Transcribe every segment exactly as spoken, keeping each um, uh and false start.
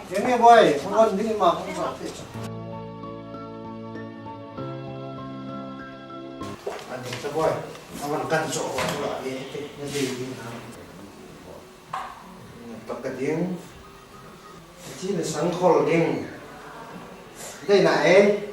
Eng e boy, hung on ding ma hung sa te. Ani ta boy, aman kan cho wa tu la ni te, na dei ding na. Paka ding. Chi na sang khol ding. Dei na e.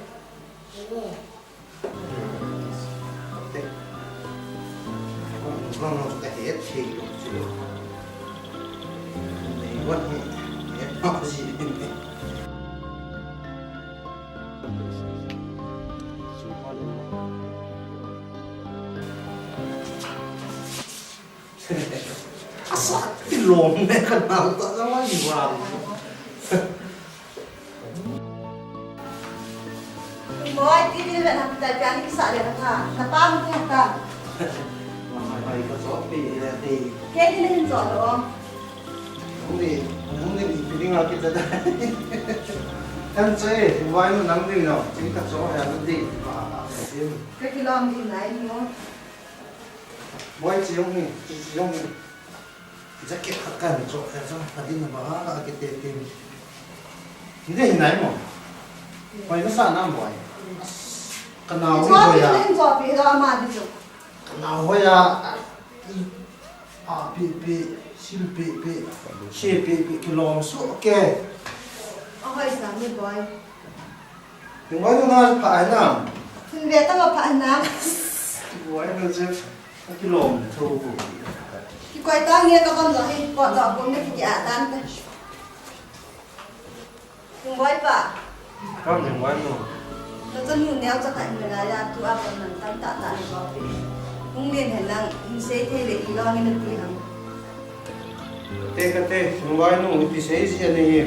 Asa, kilom ne ka nau ta sa ma ni wa. Boy, T V le ham tai pian ki sa le na tha. Na pa mu the ta. Ma mai mai ka so pi le ti. Ke ni le hin so lo. Nang ni, nang ni pi ding a ki ta da. Kan che, wai nu nang ni no. Chi ka so ya nu di. Ba ba. Ke ki lom di nai ni no. Boy, chi yong ni, chi yong ni. Jacket khat kan cho kha cho, kha din ba ha ka ke te te. Ni de nai mo. Boy, na sa nam boy. Ka nau ni boy ya. Cho pi lo ma di cho. Ka nau boy ya. A pi pi, sil pi pi, si pi pi, kilom su ke. A hoi sa ni boy. Tingwai nu na pha ai nam. Tun ve ta ma pha ai nam. Tingwai nu che. A kilom tho ko. Ki koi ta nge ka kon lo hi, ko do ko ne ki a tan te. Tingwai pa. Kam tingwai nu. Lo chan nu neo cha ka in la ya tu a kon nan tan ta ta ni ko pi. Hung lin hen lang, in sei thei le i lo ni na ti ham. Te ka te, nungvai nu, ipi sei ji ani hi.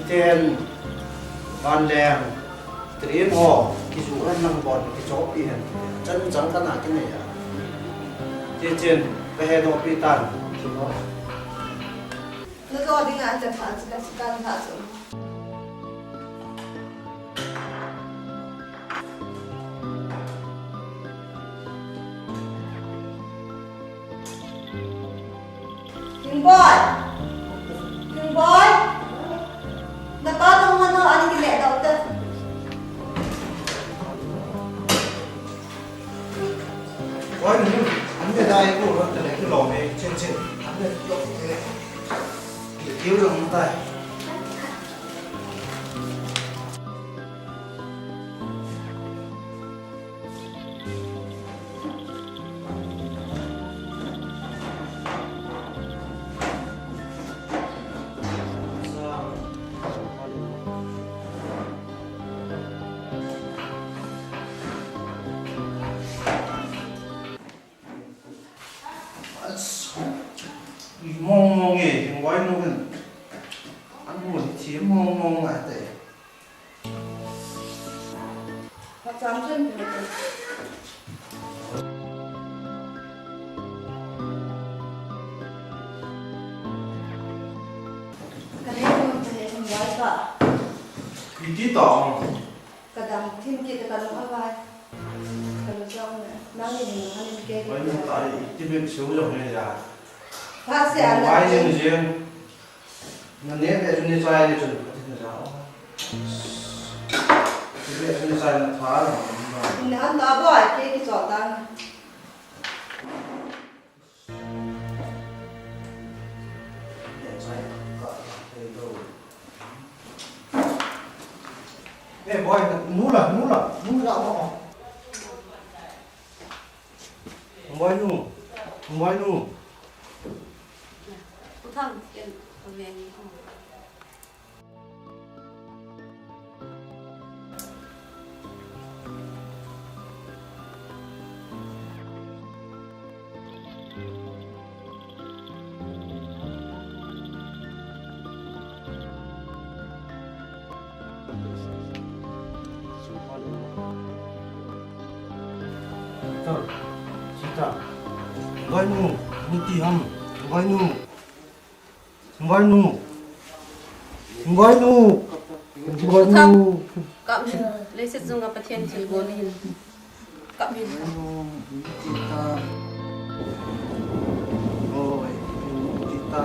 Iten, van leng, train ho, kiju hen lang bon, kichopi hen. Chan chang ka na kinei a. Te chen, ka he doh pi tan. Na jo ding a, chan pha, chan pha, chan pha. King boy! King boy! Na pa tong mano ani ki le dau ta. Boy, ni, ani le dai ko ro ta le ki lo me, chen chen. Ani le lo te. Ki ki lo tai. Mong mong e, hing wai no kan. An mo ni thi mong mong a te. Ka chang chen pi. Ka ne ko te hing wai ka. Pi ti ta. Ka dam thin kit ka dam a vai. Ka lu chang ne. Nang ni ni han ke. Wai nu ta i ti bek su jong ne ya. Pha se a na. Wai jing jing. Na ne be jing ni chai ni chun. Ti ne ja. Ti be jing ni chai na tha na. Ni han ta ba ke ki chol ta. Eh, boy, nu la, nu la, nu la, oh, oh. Boy, nu. Boy, nu. Uthang, ken, kaveng, oh. Sita, Sita. Boy, nu, nu ti ham. Boy, nu. Ngai nu. Ngai nu. Ngai nu. Kap hin. Leiset chunga Pathen thilgon hin. Kap hin. Ngai nu. Tita. Oi. Tita.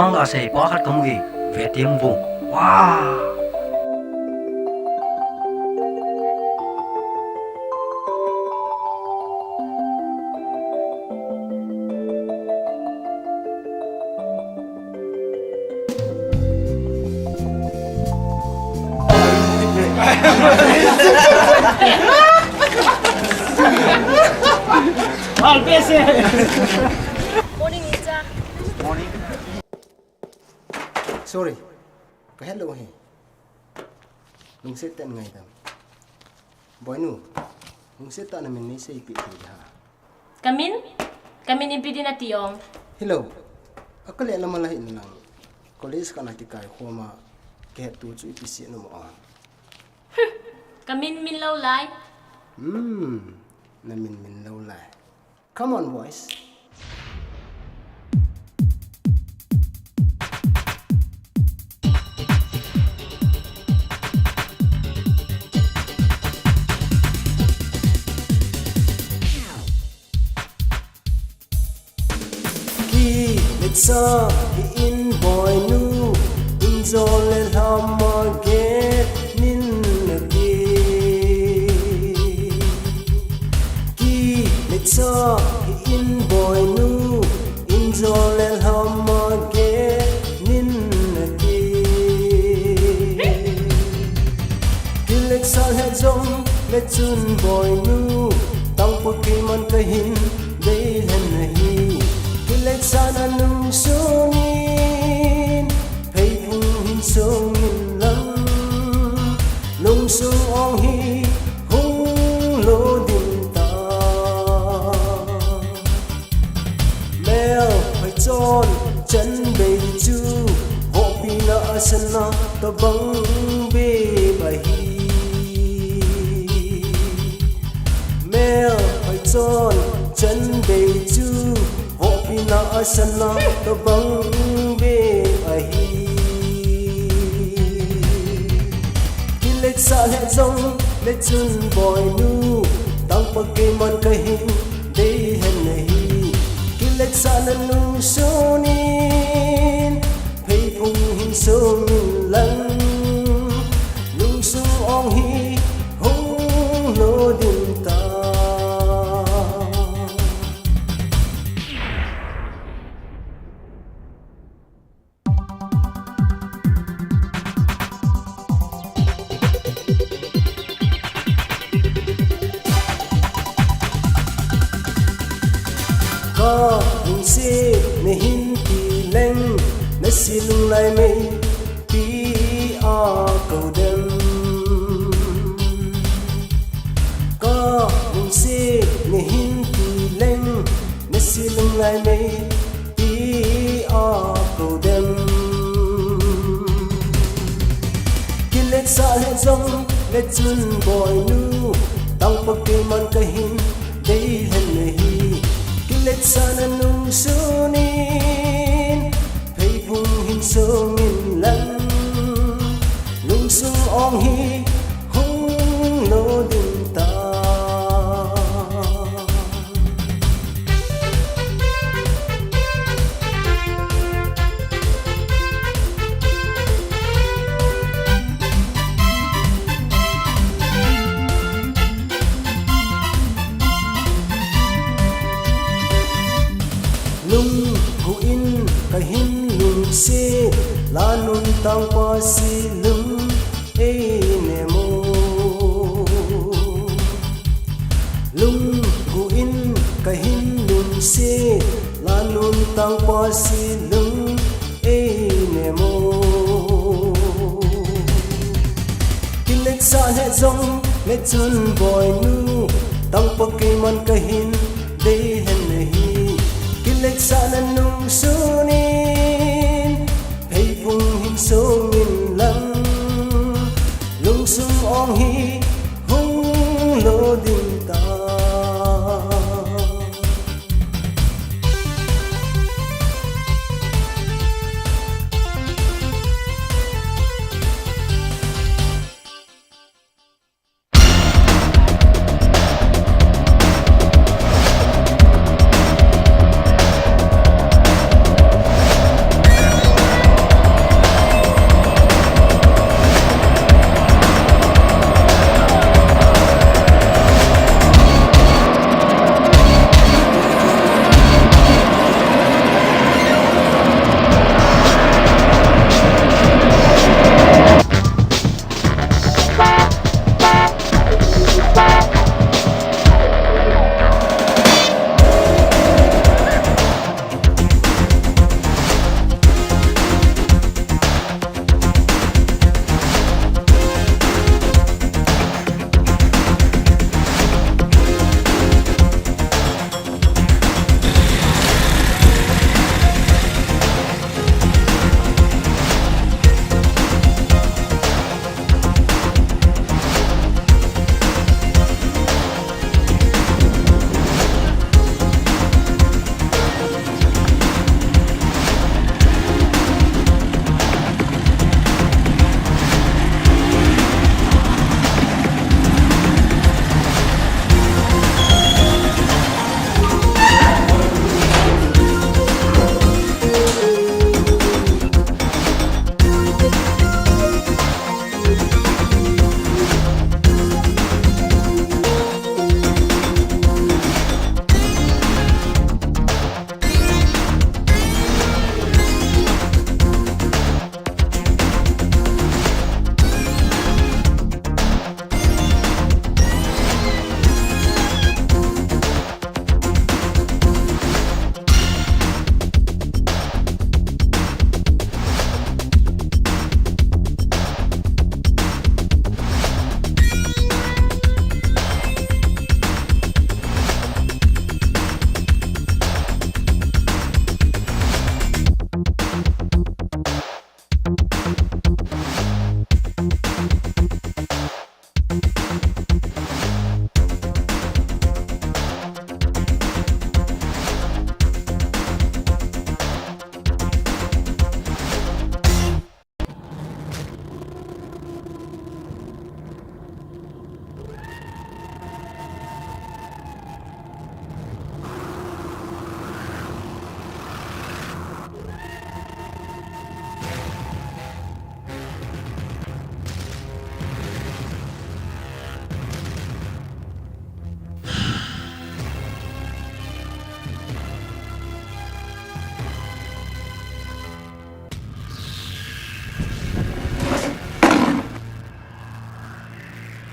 Asei pa khat kamu e, ve teng vo. Wow! Morning, Icha. Morning. Sorry. Ka hello hi. Lungset tah in ngaidam. Boinu, lungset tah in namin nei seipeh thei ha. Kamin? Kamin ipi din ati ong? Hilou. Akale lama la hin lang. College kana kikai khoma kahet tu chu ipi seh nom a. Kamin min lou lai. Hmm. Namin min lou lai. Come on, boys. Kilecha hih in boinu, in jo le lhama get nin nati. Kilecha hih in boinu, in jo le lhama get nin nati. Kilecha lheh jongle chun boinu, tangpa keiman kahin dei lhen ahi. Kilecha nanung sunin, pheiphung hin song in lang, lungsung ong hi hung lo ding ta. Mel hoi chon chan bei chu, vohpi na a sana tobang be ahi. Mel hoi chon chan bei chu, vohpi na a sana tobang be ahi. Kilecha lheh jongle chun boinu, tangpa keiman kahin dei lhen ahi. Kilecha nanung sunin, pheiphung hin song in lang, lungsung ong hi hung lo ding ta. Ka lungset nahin ti leng, na si lunglai mei pi a kou dem. Ka lungset nahin ti leng, na si lunglai mei pi a kou dem. Kilecha lheh jongle chun boinu, tangpa keiman kahin dei lhen ahi. Kilecha nanung sunin, pheiphung hin song in lang, lungsung ong hi hung lo ding ta. Lunggu in kahin lungset, la nun tangpa si lung ei ne mo. Lunggu in kahin lungset, la nun tangpa si lung ei ne mo. Kilecha lheh jongle chun boinu, tangpa keiman kahin dei lhen ahi. Kilecha nanung sunin, pheiphung hin song in lang, lungsung ong hi hung lo ding ta.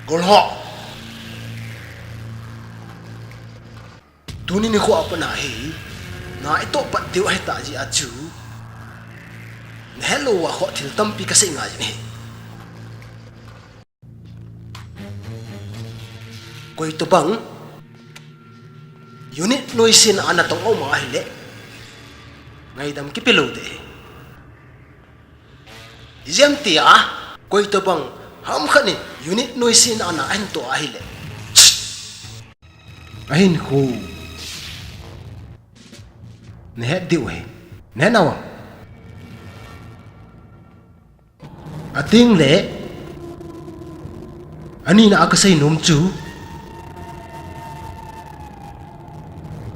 Golhok. Tuni nikho a pat na hi, na itoh pat diu ahi tah jeh a chu, nahet lou uva kho thil tampi kasei ngai jin ahi. Koi tobang unit noise na a natong um ahile, ngaidam kipe lou ding ahi. Ijeh inem tia, koi tobang ham khat in unit noise na a na ahin toh ahile, ahin khu. Nahet diu ahi. Nahet nau am? Atengle, ani na a kasei nom chu,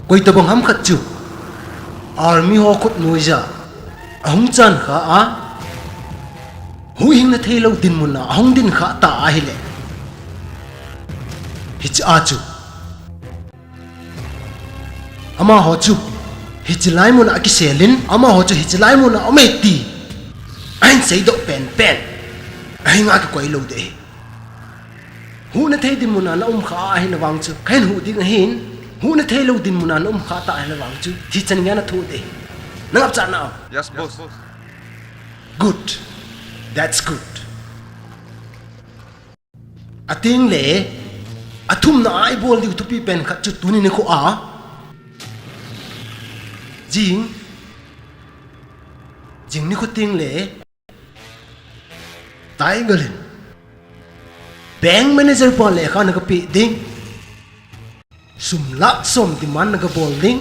koi tobang ham khat chu army ho khut noiya ahung chan kha a, huhhingna theilou dinmun a ahung ding kha ta ahile, hiche a chu amaho chu hiche lai mun a akisel in, amaho chu hiche lai mun a um e ti ahin seidoh penpen, ahinga kikoi lou ding ahi. Huhna thei dinmun a na um kha ahina vang chu, kahin huh ding ahin, huhna theilou dinmun a na um kha ta ahina vang chu, thi chan geiya na thoh ding ahi. Na ngapcha nau am? Yes, boss. Good. That's good. Atengle, athumna a ibol diu thupi pen khat chu tuni nikho a, jing, jing nikho tengle, Tiger in bank manager pa lekha na kapeh ding, sum lakh som demand na kabol ding.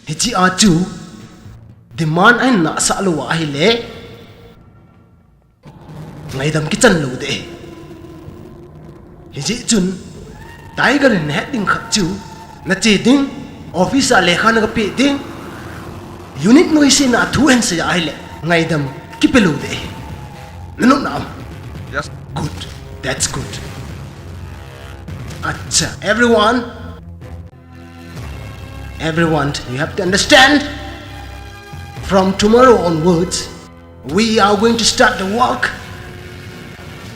Hiche a chu demand ahin nahsah lou ahile, ngaidam kichan lou ding ahi. Hijeh chun, Tiger in nahet ding khat chu, nache ding, office a lekha na kapeh ding, unit noise na a thu ahin sei ahile, ngaidam kipe lou ding ahi. Na nop na am? Yes. Good. That's good. Acha, everyone. Everyone, you have to understand, from tomorrow onwards, we are going to start the work.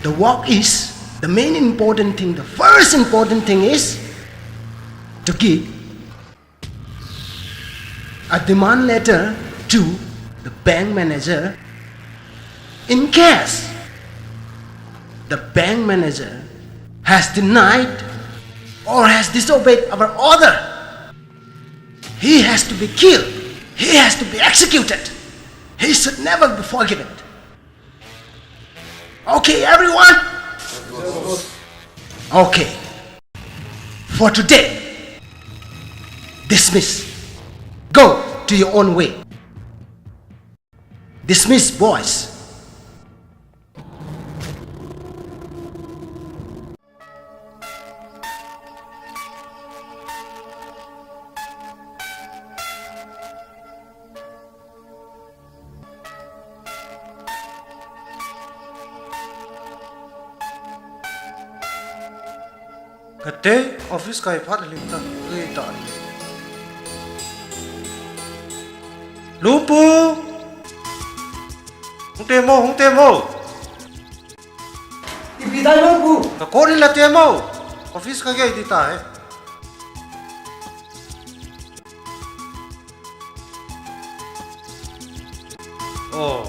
The work is, the main important thing, the first important thing is to give a demand letter to the bank manager. In case the bank manager has denied or has disobeyed our order, he has to be killed. He has to be executed. He should never be forgiven. Okay, everyone? Okay. For today, dismiss. Go to your own way. Dismiss, boys. Kate, office kai phat ling ta, ling ta. Lumpu! Hung te mo, hung te mo. Ipi tai mo pu? Ka call in la te mo. Office ka gei di ta he. Oh.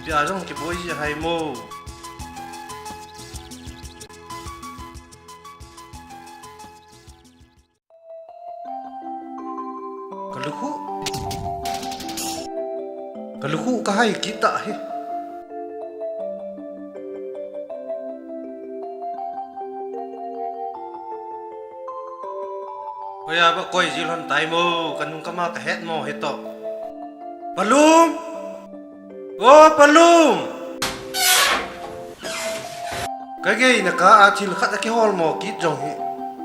Bia jong kiboi ji hai mo. Ka lukhuh. Ka lukhuh ka hai kit ta hi. Hoiya ba koi ji lhon tai mo, ka nung ka ma ka het mo hi to. Palum! O Palum! Ka gei na ka a thil khat a kihol mo kit jong hi.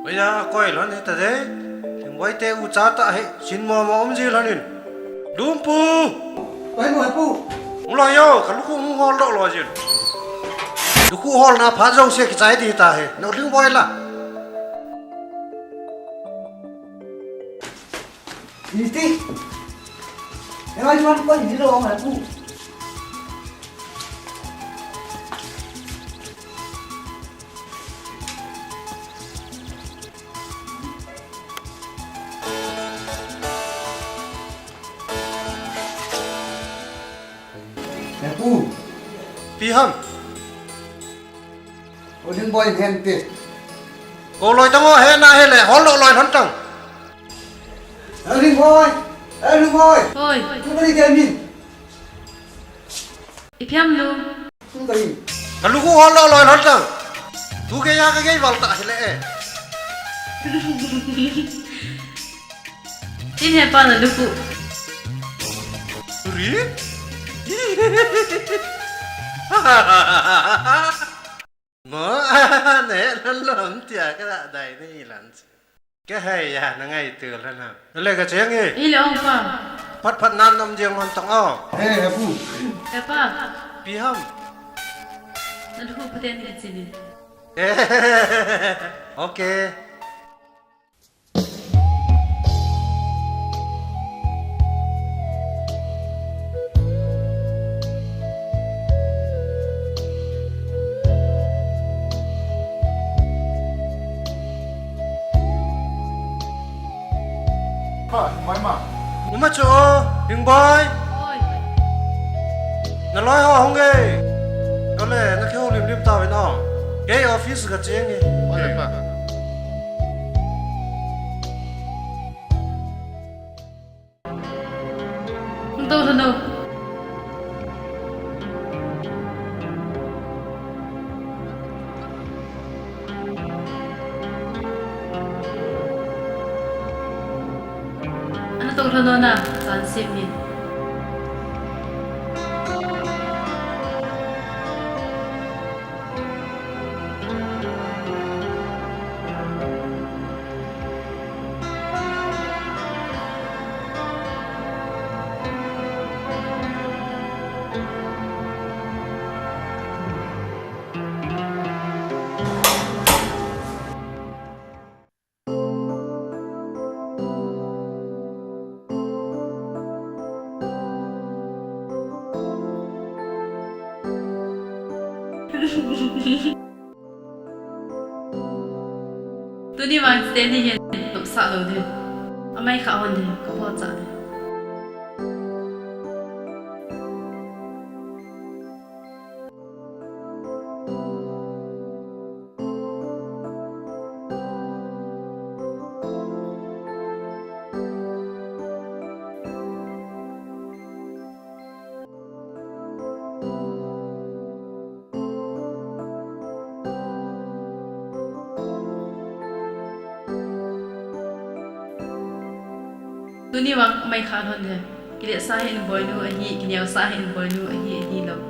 Hoiya koi lhon hi ta de. Thingvai te u cha ta hi. Sin mo mo um ji lhon in. Lumpu! Oi mo pu. Mu lo yo, ka lukhuh mu hol doh lo jin. Lukhuh hol na phat jong se kichai di ta hi. Na ling boi la. Iti. Ema juan ko ni lo ma pu. Pu. Ipi ham? O Lhingboi hen pe. Ko loi tang o, he na he le, hol lo loi lhon tang. O Lhingboi. O Lhingboi. Hoi. Tu bari ke min. Ipi ham lu. Tu bari. Ka lu ko hol lo loi lhon tang. Tu ke ya ka gei val ta he le e. Tin he pa na lupu. Ri? Mo, ne, lom tia ka da dai ni lan. Ka hai ya, na ngai tu la na. Le ka cheng e. I le ong pa. Phat phat nan nom jeng hon tang o. Eh, apu. He pa. Ipi ham. Na lu phaten ni chini. Okay. Pai, pai ma. Uma chu, Lhingboi. Oi. Na loi ho hung e. Kale, na kihoulim lim tauvin o. Kei office ka cheng e. Oi, pa. Hung to lhon o. Ana to lhon o na, san sim in. Tuni vang Stanley hin nopsah lou ding. Amai kha hon ding, ka bol cha ding. Tuni vang mai kha lhon le. Kiletsah hin boinu ahi, kineosah hin boinu ahi, ahilou.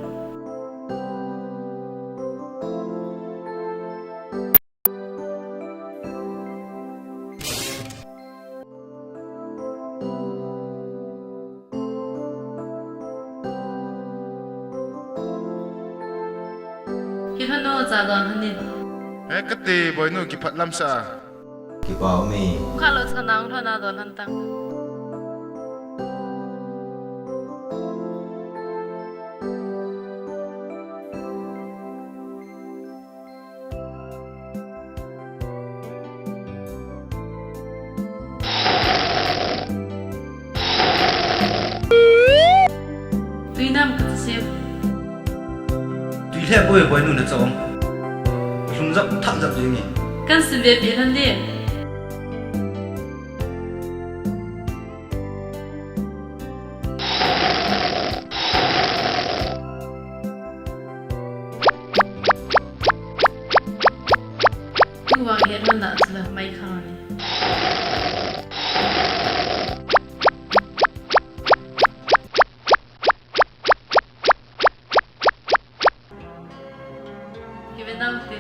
Kilhon o, cha don lhon in. He kati boinu, kiphat lam sa. Kipa um e. Kha lou cha nang lhon a don lhon tang. Tui nam ka cha siu. Tui lheh boi boinu na chom. Lhum jap thah jap ding e. Kan sim ve pi lhon le. Tuvang het lhon da chula mai kha ni. Kive nau te.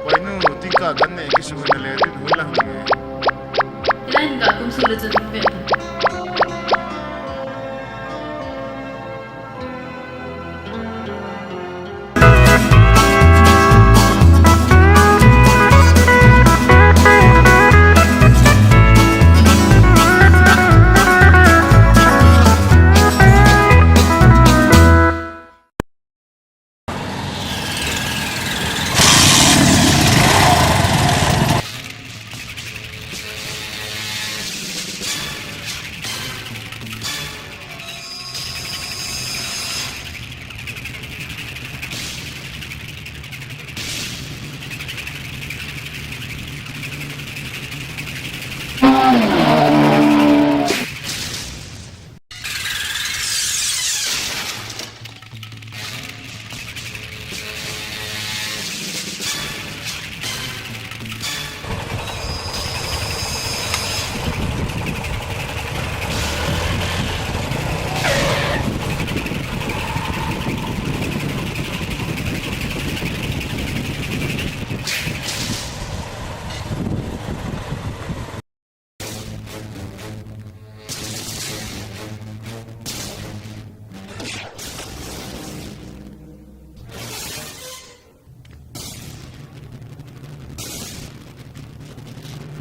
Boinu, tingkah gan ne kisu na le tin hui lang ne. Ila in ka kum su le chun ve.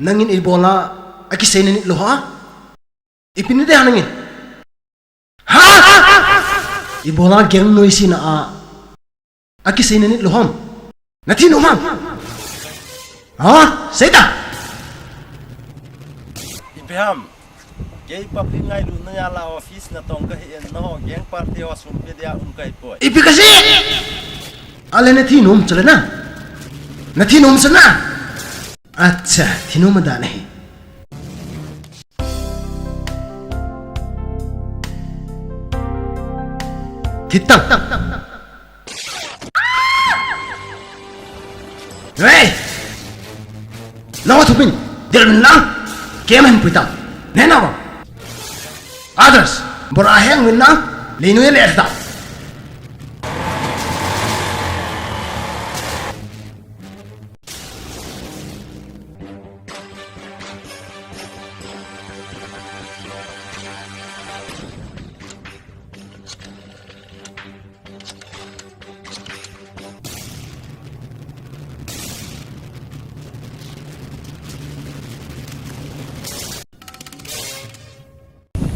Nangin ibola akisei nanit lou ham? Ipi nadei ham nangin? Ha? Ibola gang noise na a akisei nanit lou ham? Nathi nom ham? Ha? Seita. Ipi ham? Kei public ngailutna jal a office natong kahi in, nangho gang party ho sum pe dia um kahipoi. Ipi kasei? Ale nathi nom chule na. Nathi nom chule na. Acha, thi nom ada nahi. Thitang. Hey! Nangho thumin, dil min lang, keima hin puitang. Nena bang. Others, bora heng min lang, linu le ta.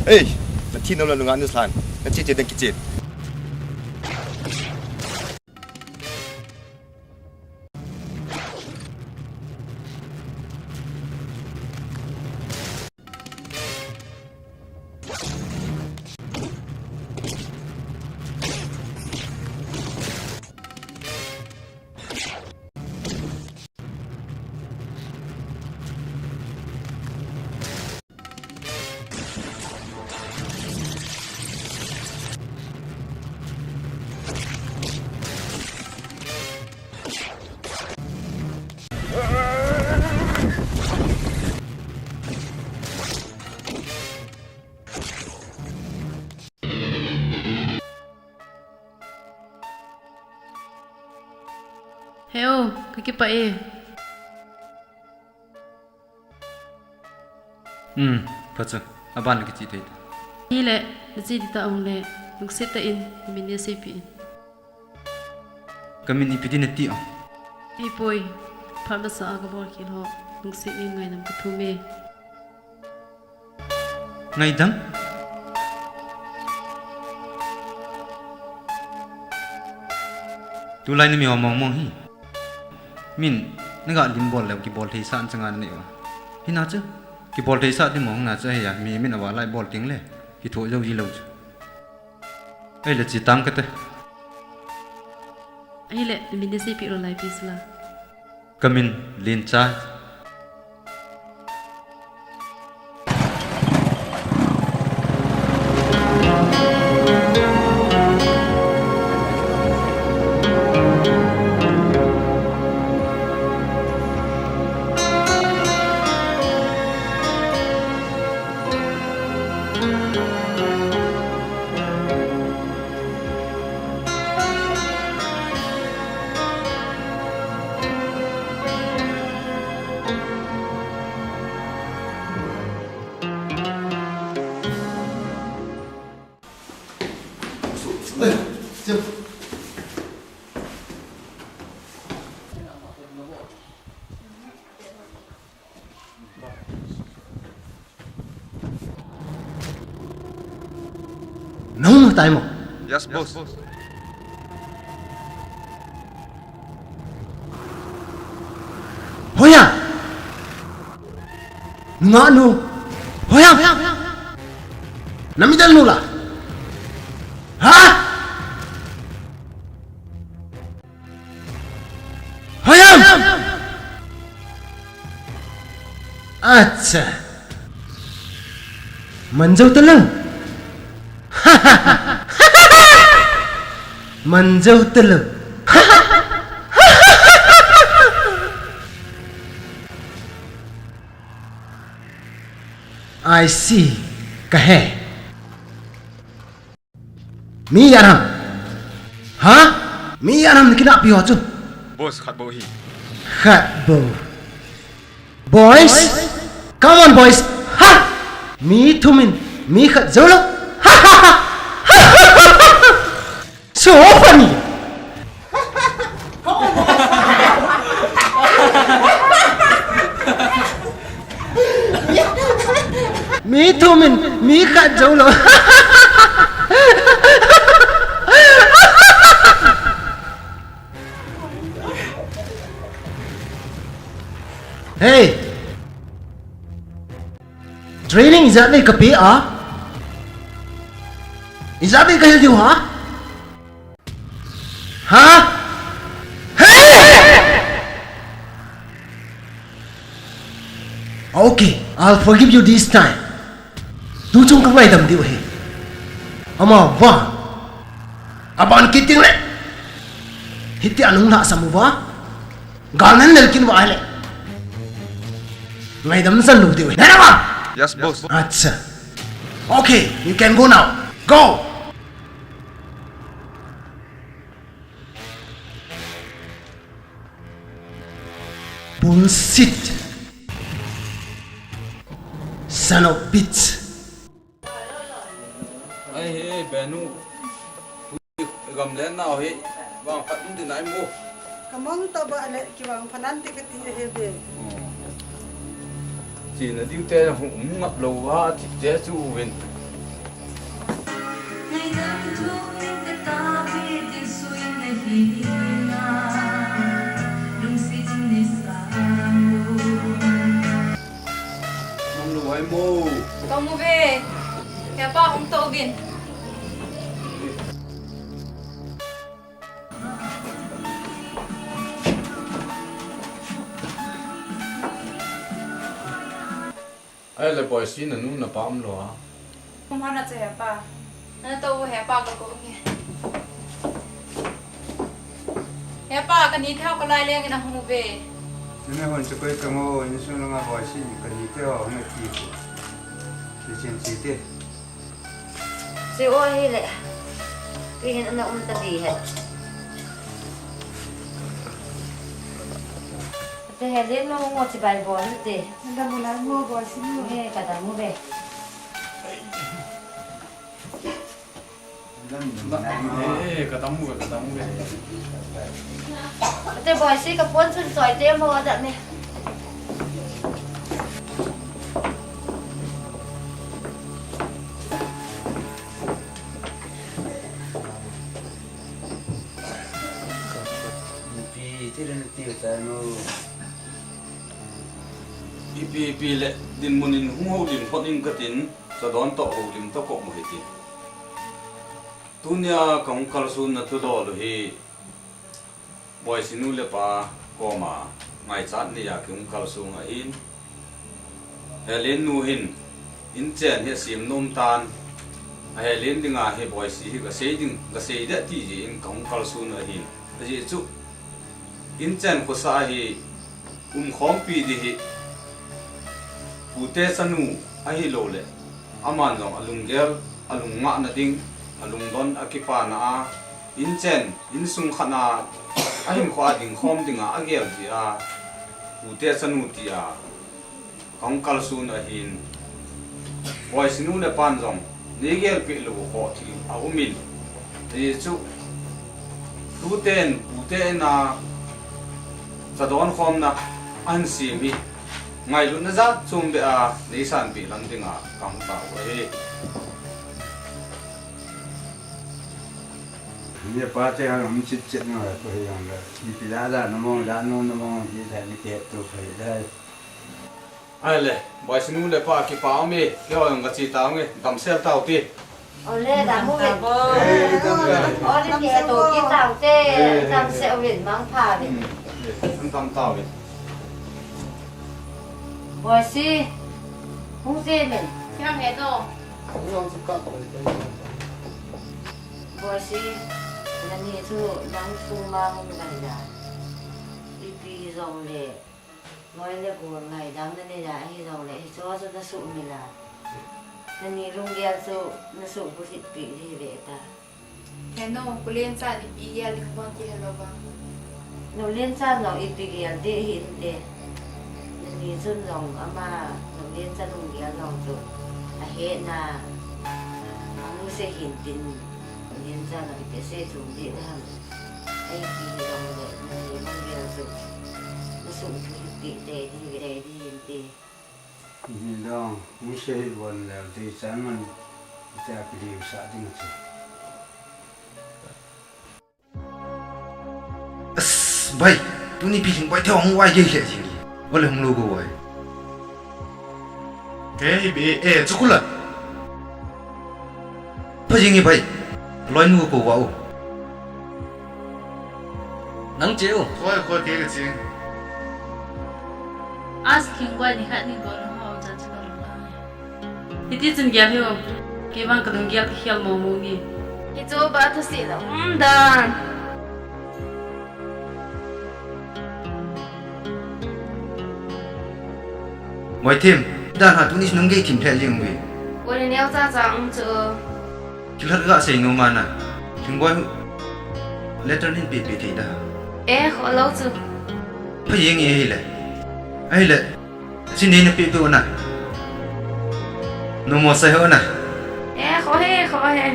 Ei, nathi nom le nungah nasan, nache che ding kichen. Heo, kakipah e. Hmm, phacha, aban le kiche thei ta. Hile, nache ding tah ahung le, lungset tah in, min neiseipeh in. Kamin ipi din nati o? Hipoi, phat masa a kabol khel ho, lungset in ngaidam kathum e. Ngaidam? Tulai nami ho mong mong hi. Min, naga lim bol leu kibol theisah chang a nanei uva. Hina chu, kibol theisah ding mong na chu ahi a, mi min ava lai bol teng le, kithoh jou ji lou chu. Ahile che tang kate. Ahile, min neiseipeh lou lai pi sula. Kamin Lenchai. Nahung tai mo? Yes, boss. Hoiya! Nungah nu. Hoiya! Namidal nu la. Ha? Hoiya! Acha. Manjou talou. Manjou talou. I see. Kahe. Mi ijat ham? Ha? Mi ijat ham nakinahpi ho chu? Boss, khat bou hi. Khat bou. Boys, come on boys. Ha! Mi thum in mi khat jou lou. Ha ha ha. So funny. Come on boys. Tumin mi khat jou lou. Hey. Training ijat nei kape a? Ijat nei kahil diu ham? Ha? Hey! Okay, I'll forgive you this time. Tuchung kangaidam diu ahi. Ama vang. Aban kit ding le. Hiti a nung lhasam uva. Gal nan nel kit uva ahile. Ngaidam chan lou diu ahi. Nana ba? Yes, boss. Acha. Okay, you can go now. Go! Bullshit. Son of bitch. Ai he, Benu. Gamlen nau hi. Vang khat um din ai mu. Kamang ta ba le, kivang phanan ti kati he be. China diu te hung um ngap lou a, ti te chu uvin. Mong lu ai mo. Kamu ve. Hepa hung to bin. Ai le Boisi, nanu napa umlou a? Kum hana che hepa. Nana to u hepa ka ko nge. Hepa, kani thau ka lai leng na hung ve. Nana hon che koi ka ngo, insung langa Boisi, kani thau hung ti ko. Chi chin chi te. Chi o hi le. Pi hin ana um ta di he. Te he le no ngo chi bai bol te. Nda mo na ngo bol si no. He ka da mo be. Eh, eh, ka da mo be, ka da mo be. Te Boisi ka pon chun choi te mo da me. Ipi, ti len ti ta no. Ipi, ipi le, dinmun in hung houlim phot ing katin, chadon toh houlim ta ko mo hiti. Tunia kahung kalsonna thudol u hi, Boisi nu le pa koma ngaichat neiya kihung kalsong ahin. Helen nu hin, inchen hi asem nom tan, a Helen dinga hi Boisi hi kasei ding, kasei ding ti jeh in kahung kalson u ahin. Ajeh chu, inchen khosa hi umkhompi ding hi, pute chanu ahilou le, aman jong alunggel, alungngahna ding, alungdon, akipana a, inchen, insung khat a, ahinkho a dingkhom dinga agel jeh a, pute chanu tia kahung kalson u ahin. Boisi nu le pan jong neigelpeh lou khoh thil aumin. Ajeh chu, tuten pute in a chadon khomna ahin sem hi, ngailutna jat chom beh a neisanpeh lang dinga kahung tao u ahi. Ni pa te hung chit chet na ko hi jong le. Ipi la la na mong, la no na mong, ti sa ni ke tu phai dai. Ai le, Boisi nu le pa kipa um e, keiho jong kache tao nge, damsel tao te. Ole, dam u ve. Eh, dam ve. Ole, kei to kit tao te, damsel uvin, mangpha uvin. Dam tao ve. Boisi, hung je min. Boisi, nani chu nang sung ma hung lai da. Ipi jong le. Loi le gol ngaidam nanei a, ahijongle hicheho chu nasuhmil a. Nani lunggel chu nasuh bulhit peh ding ahi ve ta. He nu, Kulen chan ipi gel ding ham ti helou va. Nu Len chan jong ipi gel ding hinte. Nani chun jong ama, Nu Len chan lunggel jong chu ahetna, amu se hintin, Nu Len chan jong ipi sei chu ding ham. Ahi ti jongle, nani lunggel chu nasuh bulhit peh ding ahi ve, ding hinte. Ni dong, ni se hi bon le, te chan man, te a pili sa ding che. As, bai, tuni pi sing bai, te hung wai ke le jing. Ole hung lo go wai. Ke hi be, eh, chukula. Pha jing hi bai. Loi nu ko wa u. Nang che u. Khoi, khoi, ke, ke che. As king bai ni khat ni ko no ho cha cha ko lo. Hiti chun gel hi o. Kei vang ka lunggel ka khel mo mo nge. Hichu ba thusi lo um dan. Moithim, dan ha tuni nung gei thim lheh jing ui. Ui, neo cha cha um chu. Thilhat ga sei nu mana. Thingboi letter nin pe pe thei da. Eh, kho lo chu. Pha jing e hile. Ahile. Chin nei na pe pe u na. Numo sai ho na. Eh, kho he, kho he.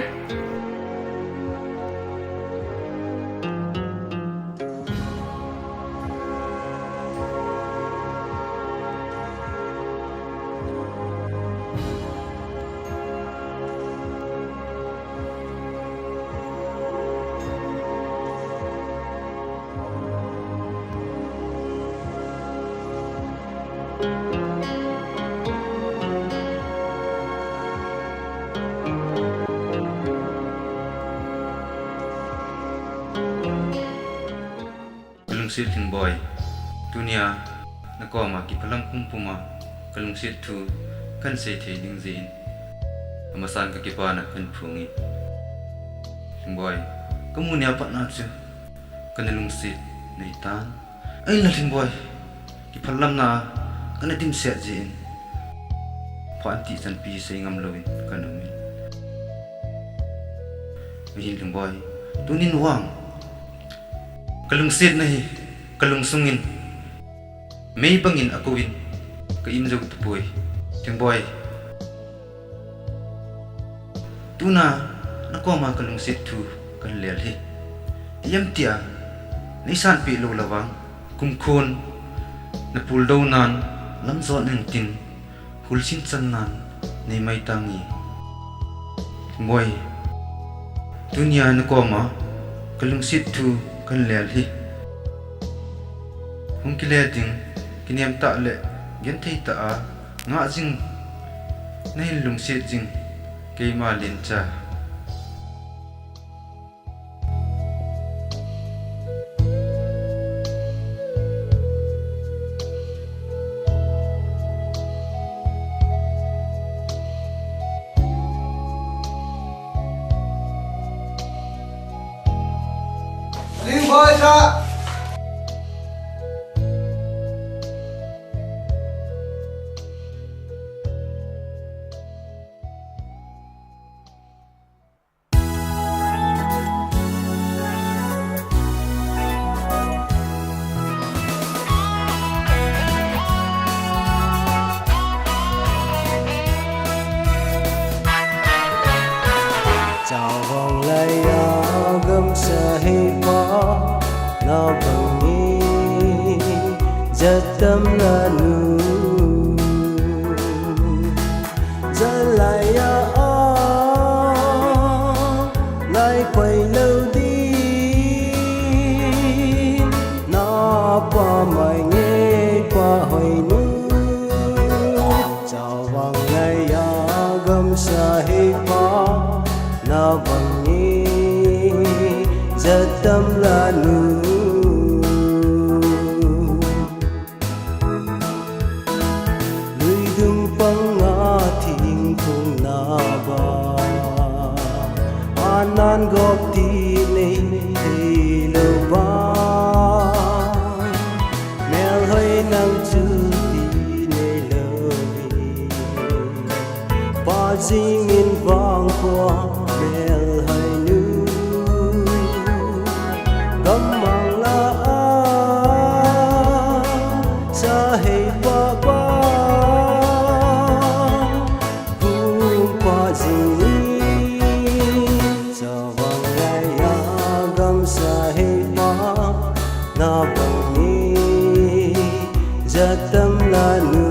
Ka lungset Thingboi, tunia na koma kiphalam pumpum a ka lungset thu kan sei thei ding jeh in, amasan ka kipana kan phong in. Thingboi, ka mu nia pat na chu kana lungset nei tan. Ahinla Thingboi, kiphalamna kana dimset jeh in, phat ti chanpi sei ngam louvin kana um in. Ahin Thingboi, tunin vang ka lungsetna hi ka lungsung in mei bangin akou in ka im jou tapoi. Thingboi, tuna na koma ka lungset thu kan lel hi. Ijemtia nei sanpeh lou la vang, kumkhon na puldou nan lam jot ning tin, hulsin chan nan nei mai tange. Thingboi, tunia na koma ka lungset thu kan lel hi. Hung kile ding, kinem tah le genthei tah a ngah jing, na hin lungset jing, keima lencha. Thingboi sa. Chavang laiya gamsa heipa na bang nge jat tam lanu. Jalaiya a lai pai lou ding, na pa mai nge pa hoi nu. Chavang laiya gamsa heipa na bang nge jat tam lanu. Luidung panga thingphung na ba, anan gop ti nei thei lou ba. Melhoi nang chu ti nei lou hi. Pa jing in vang khua melhoi nu. Gam mang la a sa hei pa pa. Kum pa jing in chavang laiya gamsa heipa na bang nge jat tam lanu.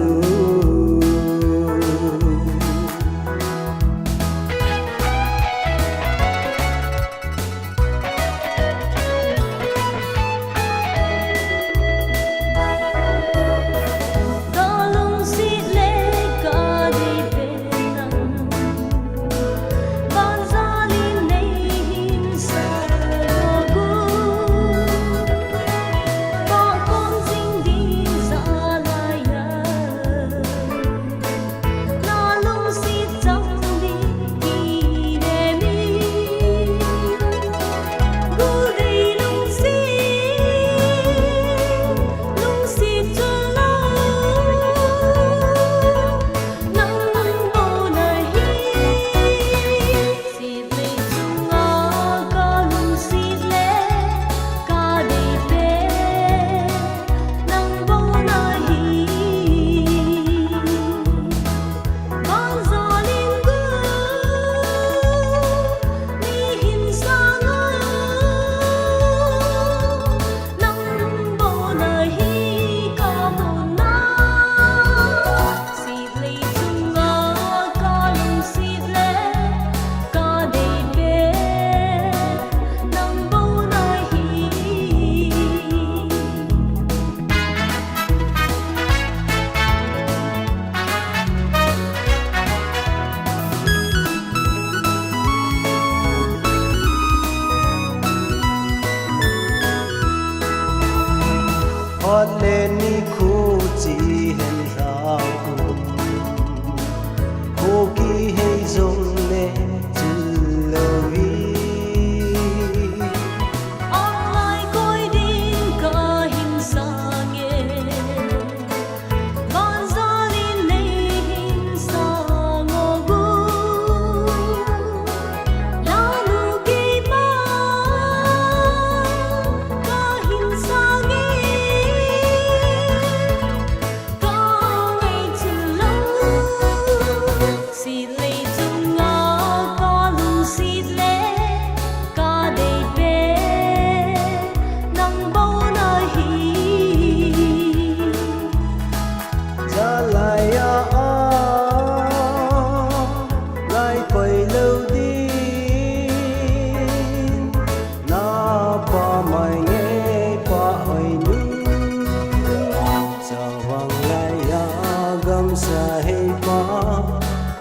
Sa hei pa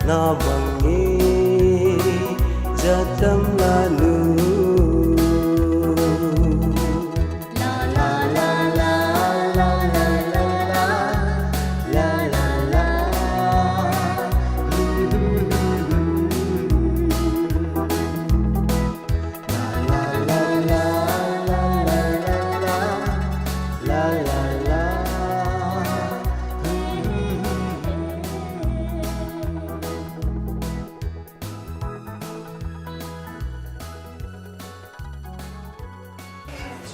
na bang nge jatam la nu.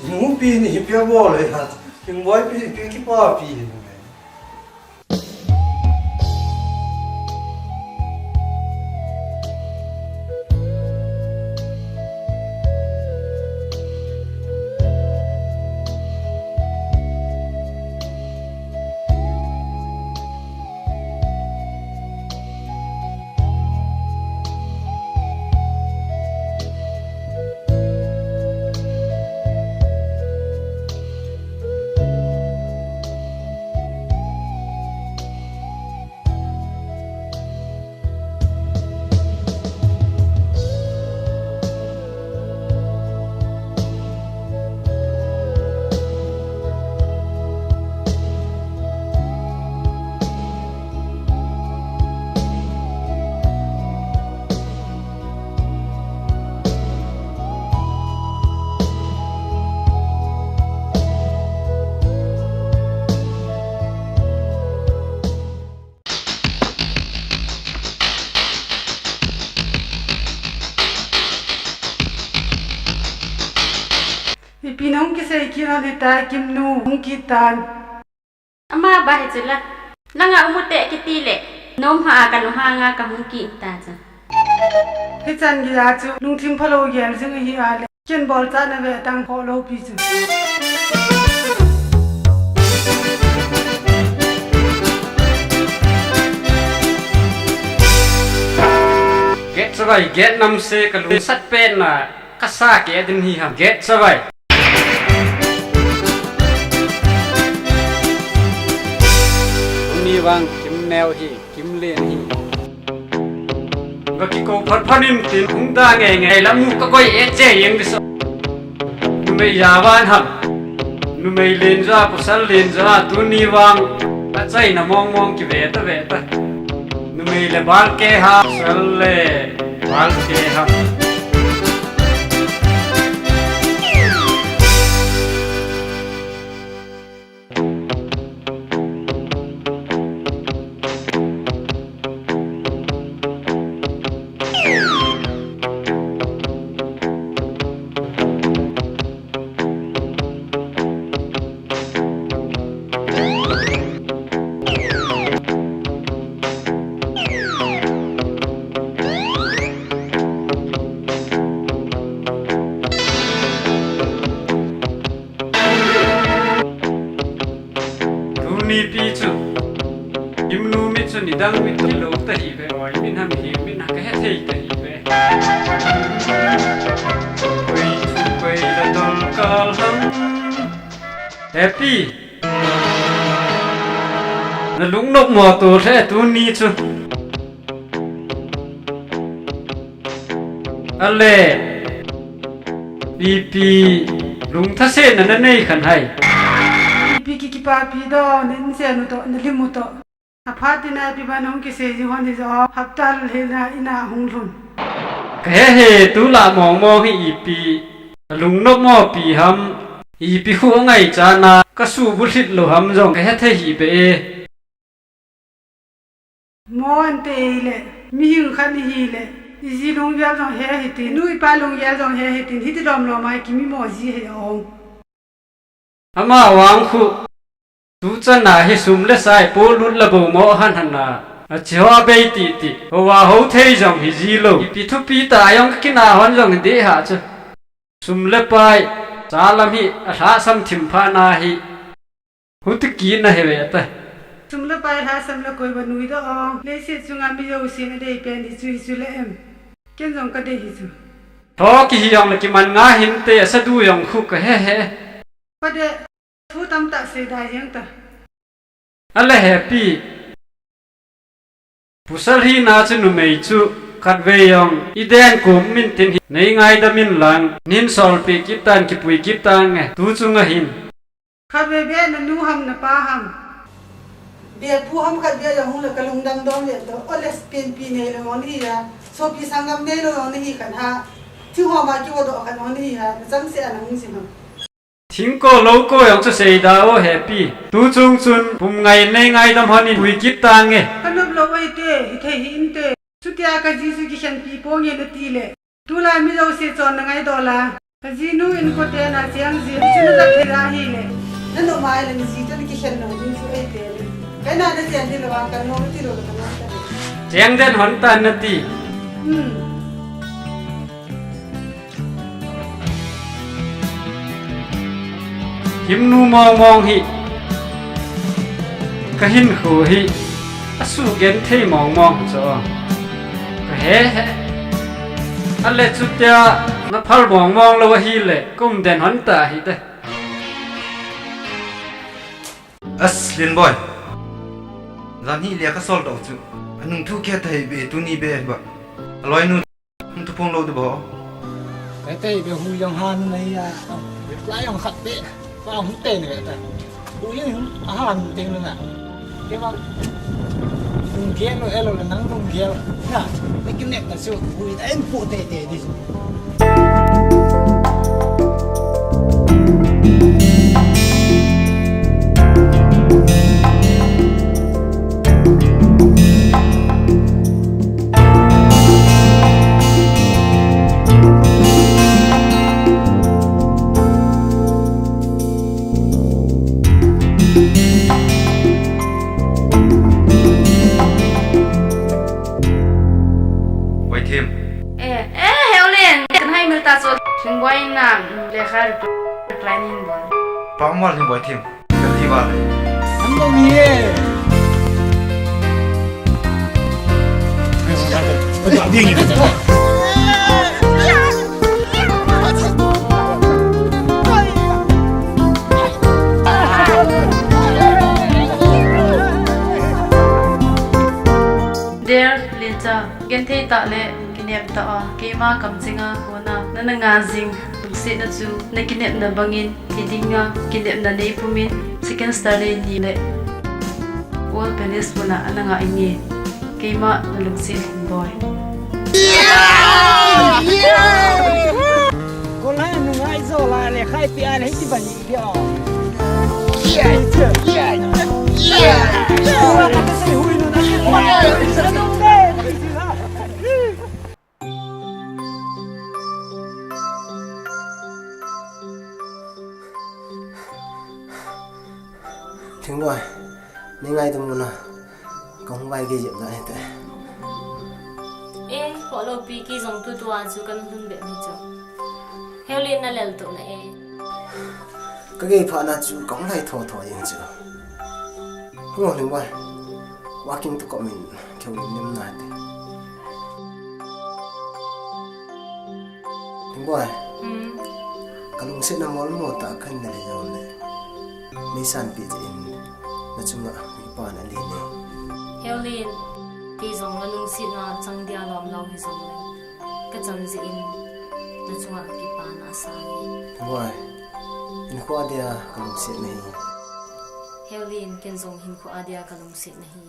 Nupi ni hi pia bol le ha. King boy pi pi ki pa pi ni. Ipi nahung kisei kit ham hitai, Kimnu hung kit tan. Ama ba hi chula. Nanga umute kiti le. Nom ha a kalunghanga kahung kit ta chu. Hichan geiya chu lungthim phalou gel jing ahi a le. Ken bolchatna ve tang kho lou pi chu. Get chavai, get namse kalungsat petna. Kasa ke din hi ham, get chavai. Ni vang Kimneo hi, Kimlen hi. Ga kiko phat phat in tin hung da nge nge la mu ka koi e che yeng biso. Numei ya van ham. Numei len ja, pasal len ja, tuni vang. Achaina mong mong kive ta ve ta. Numei le bal ke ha, pasal le bal ke ha. Tuni pi chu, Kimnu mi chu nidang mi tu lou ta hi ve, oi, min ham hi, min ha ka he thei ta hi ve. Koi chu koi la dol kal ham. Happy. Na lungnop mo tu le tuni chu. Ale. Ipi lungthasetna na nei khan hai. Ipi ki kipapi do, na insung u to, na lim u to. Aphat tina ipi ban hung kisei ji hon hi jo, hapta lhena ina hung lhun. Ka he he, tu la mong mong hi ipi. Lungnop mo pi ham. Ipi khu ngai chana, ka su bu hlit lo ham jong ka he thei hi be e. Mo ante le, mihing khat ihi le, iji lunggel jong he hitin, nu ipa lunggel jong he hitin, hiti lom lom a kimi mo ji he ong. Ama vang khu, tu chana hi sum le pai polut la bo mo han han a, a chi ho a bei ti ti, ho va ho thei jong hi ji lo. Ipi thupi ta jong ka kina hon jong hi de ha chu. Sum le pai, cha lam hi a lhasam thim pha na hi. Huti kina he ve ta. Sum le pai lhasam le koi ba nui do ong. Leiset chunga mi jousen a dei pen hi chu hi chu le em. Ken jong ka dei hi chu. Tho kihi jong le kiman nga hinte, a sa du jong khu ka he he. Pa de, thu tam ta sei da jeng ta. Ale Happy. Pasal hina chu numei chu khatvei jong i den kum min tin hi nei ngaidam in lang, nin solpi kit tan kipui kit tange tu chunga hin. Khatvei beh nanu ham napa ham. Beh pu ham khatvei jong hung le ka lungdam dom le to. O le pen pi nei lo jong nahi a. Sopi sanggam nei lo jong nahi khat ha. Thing ho ma kivo doh khat jong nahi a. Na chang se a na hung si ham. Thingko loko jong chu seida o hepi. Tu chung chun pum ngai nei ngaidam hon in pui kit tange. Ka nop lo ai te, hi thei hi inte. Chutia ka ji chu kikhenpi ponge nati le. Tulai mi jouse chonna ngaidoh la. Ka jinu in kote na cheng jin. Chu na dak thei la hile. Na nop mai le na ji chun kikhen lo ding chu ai te le. Ka na na chen thei lo vang ka nop ti lo ka nop ta le. Cheng den hon tan nati. Hmm. Himnu mong mong hi, ka hinkho hi, asuh genthei mong mong chu, ka he he. Ale chutia, na phal mong mong lo ahile, ka um den hon ta hite. As, Linboi. Jan hi le ka sol doh chu. Anung thu khe thei be, tuni be ba. Aloinu Hung thuphong lou di bou. Ka tei be hu jong han na hi a. Reply jong khat te. Pa hung tei na ve ta. Hu jong hung a han tei na na. Kei vang. Hung gel lo elo le nang hung gel. Na. Ni kin nek ta su. Hu ta en pu tei tei di. Boithim. Eh, eh, Heolin, kan hai mil ta chu. Linboi in na, lekha reply, reply nei hin bol. Pa mal Linboi thim. Kan ti vale. Nang dong hi e. Dear Lincha, genthei tah le kinep tah a, keima kamchenga kona nana nga jing lungsetna chu na kinepna bangin hi dinga kinepna nei pumin, second star le ni le World Palace muna ana nga inge. Keima na lungset Linboi. Kolai nungai jo la le khai pi a le hiti bani pia. Thingwai, nei ngaidam un a, kahung vai gei jep da hite. Eh, ho lo pi kei jong tutua chu kan lhun be ni chu. Heolin na lel to na e. Ka gei pha na chu kahung lai tho tho jeng chu. Hung o Thingwai, walking to comment. Keu lim lim nai te. Thingwai. Hmm. Ka lungsetna mol mol tah khan na le jong le. Nei sanpeh jeh in na chunga kipana len e. Heolin, kei jong na lungsetna chang dia lom lou hi jong le. Ka chang jeh in na chunga kipana asang e. Thingwai. Hinkho a dia ka lungsetna hi. Heolin, ken jong hinkho a dia ka lungsetna hi.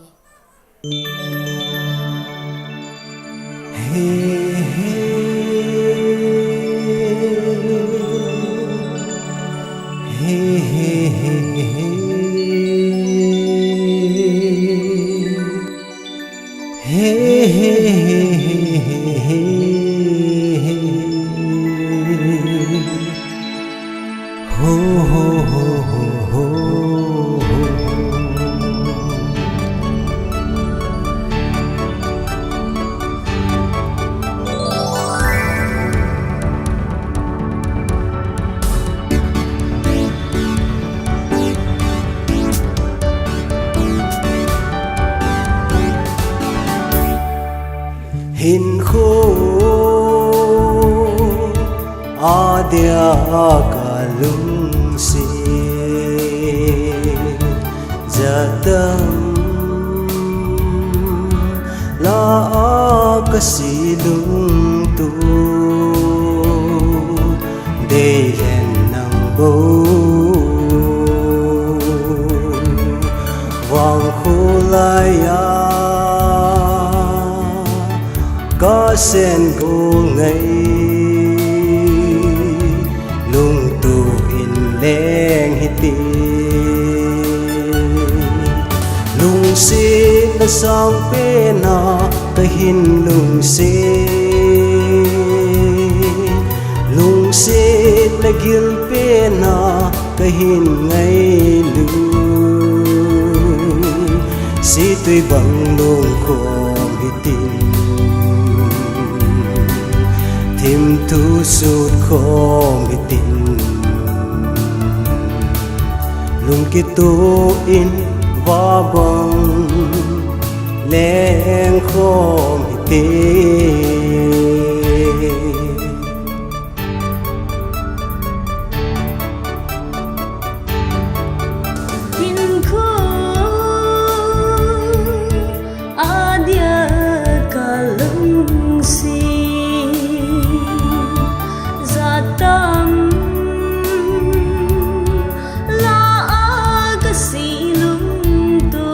Hinkho a dia ka lungset jatang A, a, ka si lungtup deihen nang bou. Vangkho laiya ka sen gol ngai, lungtup in leng hitin. Lungsetna sangpen'a ka hin lungset, lungsetna gilpen'a ka hin ngailut. Situi bang lungkhom hitin, thimthu sutkhom hitin. Lungkituh in vabang lengkhom hitin. Hinkho adia ka lungset jat tam, la a ka si lungtup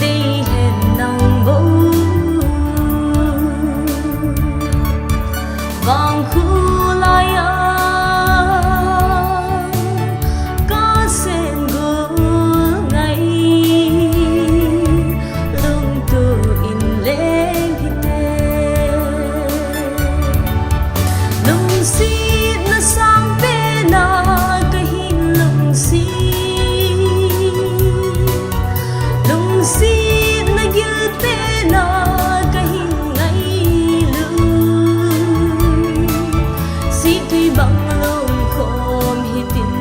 deihen nang bou. Vangkho laiya ka sen gol ngai, lungtup in leng hitin. Lungsetna sangpen'a ka hin lungset, lungsetna gilpen'a ka hin ngailut. Situi bang lungkhom hitin,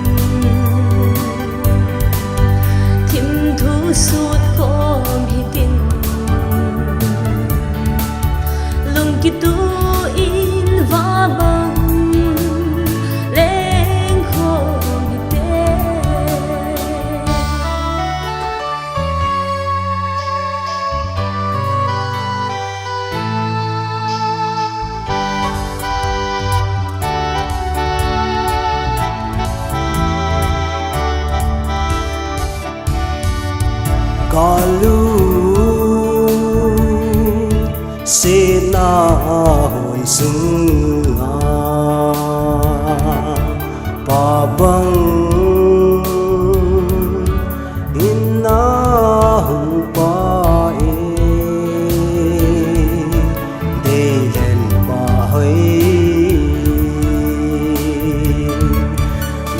thimthu sutkhom hitin. Lungkituh in vabang lengkhom hitin. Ka lungsetna hoi sunga pa bang in na hung pa e, deihen pa hoi.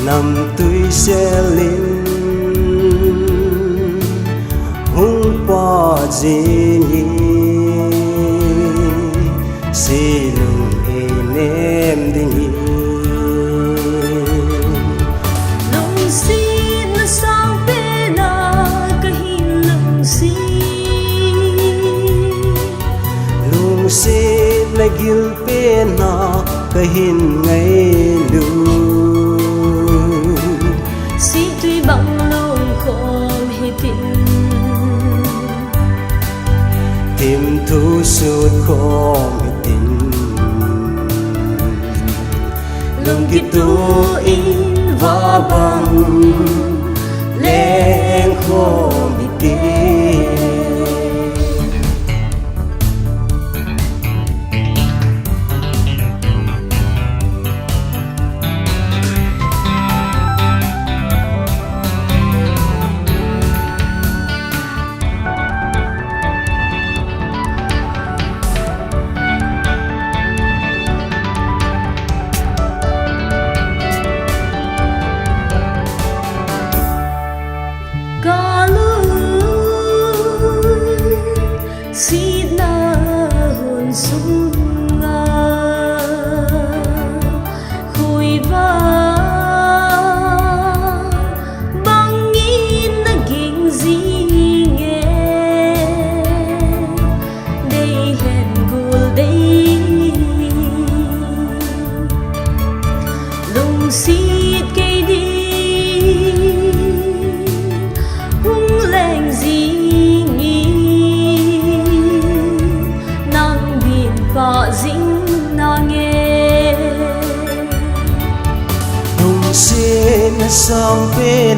Namtui selin hung pa jingin, silung einem dingin. Lungsetna sangpen'a ka hin lungset, lungsetna gilpen'a ka hin ngailut. Situi bang lungkhom hitin, thimthu sutkhom hitin. Lungkituh in vabang lengkhom hitin.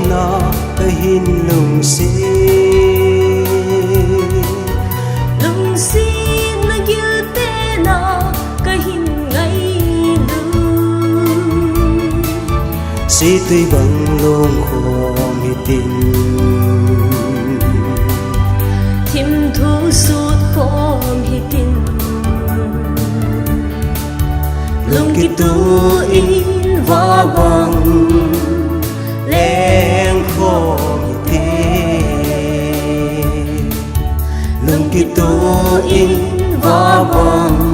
na kahin lungset. Lungsetna giltena kahin ngailut. Situi bang lungkhom hitin. Thimthu sutkhom hitin. Lungkituh in vabang lengkhom hite. Lungkituh in vabang